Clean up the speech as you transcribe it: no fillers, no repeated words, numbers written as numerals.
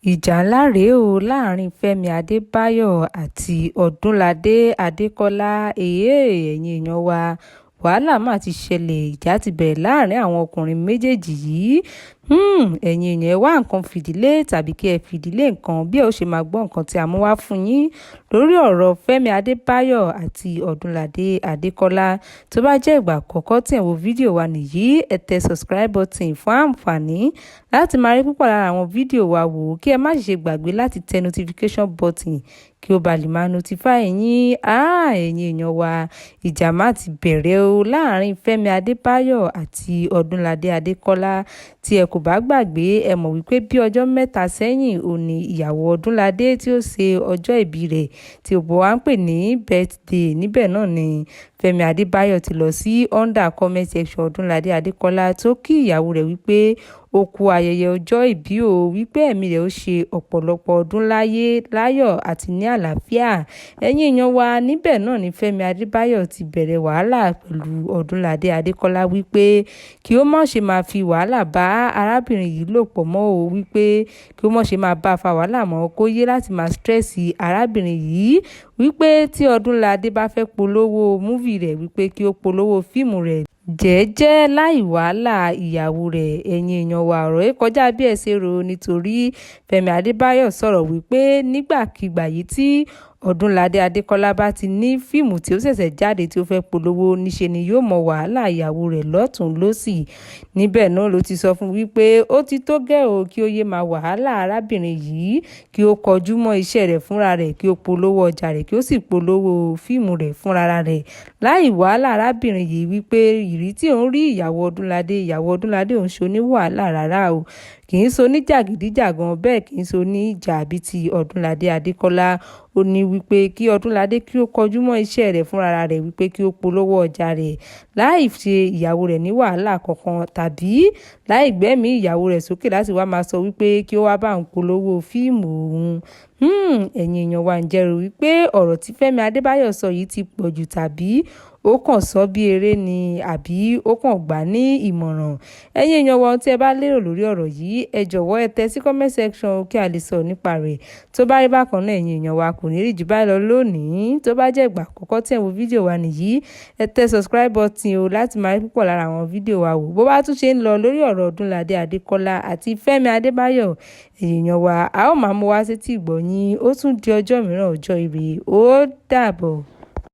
Ìjà ńlá rèé o láàrin Fẹ́mi Adébáyọ̀ àti Ọdúnládé Adékọlá. Ẹ̀yin èèyàn wa, wàhálà má ti ṣẹlẹ̀, ìjà ti bẹ̀rẹ̀ láàrin àwọn ọkùnrin méjèèjì yìí. Ẹ̀yin èèyàn, ẹ wá nǹkan fìdí lé tàbí kí ẹ fìdí lé nǹkan bí ẹ ó ṣe máa gbọ́ nǹkan tí a mú wá fún yín lórí ọ̀rọ̀ Fẹ́mi Adébáyọ̀ àti Ọdúnládé Adékọlá. Tó bá jẹ́ ìgbà àkọ́kọ́ tí ẹ̀ ń wo fídíò wa nìyí, ẹ tẹ subscribe button fún àǹfààní láti máa rí púpọ̀ lára àwọn fídíò wa wò, kí ẹ má sì ṣe gbàgbé láti tẹ notification button kí ó ba lè máa notify yín. Ah, ẹ̀yin èèyàn wa, ìjà má ti bẹ̀rẹ̀ o láàrin Fẹ́mi Adébáyọ̀ àti Ọdúnládé Adékọlá. Tí ẹ kò bá gbàgbé, ẹ mọ̀ wípé bí ọjọ́ 3 sẹ́yìn ò ní ìyàwó Ọdúnládé tí ó ṣe ọjọ́ ìbí rẹ̀ tí gbogbo wa ń pè ní birthday. Níbẹ̀ náà ni Fẹ́mi Adébáyọ̀ ti lọ sí under comment section Ọdúnládé Adékọlá tó kí ìyàwó rẹ̀ wípé ó kú ayẹyẹ ọjọ́ ìbí o, wípé ẹ̀mí rẹ̀ ó ṣe ọ̀pọ̀lọpọ̀ ọdún láyé, láyọ̀ àti ní àlàáfíà. Ẹ̀yin èèyàn wa, níbẹ̀ náà ni Fẹ́mi Adébáyọ̀ ti bẹ̀rẹ̀ wàhálà pẹ̀lú Ọdúnládé Adékọlá wípé kí ó má ṣe máa fi wàhálà bá arábìnrin yìí lò pọ̀ mọ́ o, wípé kí ó má ṣe máa bá fa wàhálà mọ́, kó yé láti máa stress arábìnrin yìí, wípé tí Ọdúnládé bá fẹ́ polówó movie rẹ̀, wípé kí ó polówó fíìmù rẹ̀ jẹ́ẹ́jẹ́ láì wàhálà ìyàwó rẹ̀. Ẹ̀yin èèyàn wa, ọ̀rọ̀ yìí kọjá bí ẹ ṣe rò, nítorí Fẹ́mi Adébáyọ̀ sọ̀rọ̀ wípé nígbàkigbà yìí tí Ọdúnládé Adékọlá bá ti ní fíìmù tí ó ṣẹ̀ṣẹ̀ jáde tí ó fẹ́ polówó, níṣe ni yóò mọ wàhálà ìyàwó rẹ̀ lọ́tùn lósì. Níbẹ̀ náà ló ti sọ fún wípé ó ti tó gẹ́ o, kí ó yé máa wàhálà arábìnrin yìí, kí ó kọjú mọ́ iṣẹ́ rẹ̀ fúnra rẹ̀, kí ó polówó ọjà rẹ̀, kí ó sì polówó fíìmù rẹ̀ fúnra rẹ̀ láì wàhálà arábìnrin yìí, wípé ìrí tí òun rí ìyàwó Ọdúnládé, ìyàwó Ọdúnládé òun ṣe oníwàhálà rárá o, kì í ṣe oníjàgídíjàgan, bẹ́ẹ̀ kì í ṣe oníjà bíi ti Ọdúnládé Adékọlá. Ó ní wípé kí Ọdúnládé kí ó kọjú mọ́ iṣẹ́ rẹ̀ fúnra rẹ̀, wípé kí ó polówó ọjà rẹ̀ láì ṣe ìyàwó rẹ̀ ní wàhálà kankan tàbí láì gbẹ́mìí ìyàwó rẹ̀ sókè láti wá máa sọ wípé kí ó wá bá òun polówó fíìmù òun. Ẹ̀yin èèyàn wa, ǹjẹ́ rò wípé ọ̀rọ̀ tí Fẹ́mi Adébáyọ̀ sọ yìí ti pọ̀ jù, tàbí ó kàn sọ bí eré ni, àbí ó kàn gbà ní ìmọ̀ràn? Ẹ̀yin èèyàn wa, ohun tí ẹ bá lérò lórí ọ̀rọ̀ yìí, ẹ jọ̀wọ́ ẹ tẹ sí comment section kí a lè sọ̀rọ̀ nípa rẹ̀. Tó bá rí bákan náà, ẹ̀yin èèyàn wa, kò ní rí jù báyìí lọ lónìí. Tó bá jẹ́ ìgbà àkọ́kọ́ tí ẹ̀ ń wo fídíò wa nìyí, ẹ tẹ subscribe button o láti máa rí púpọ̀ lára àwọn fídíò wa wò. Bó bá tún ṣe ń lọ lórí ọ̀rọ̀ Ọdúnládé Adékọlá àti Fẹ́mi Adébáyọ̀, ẹ̀yin èèyàn wa, a ó máa mú wá sétí ìgbọ́ yín. Ó tún di ọjọ́ mìíràn, ọjọ́ ire. Ó dàbọ̀.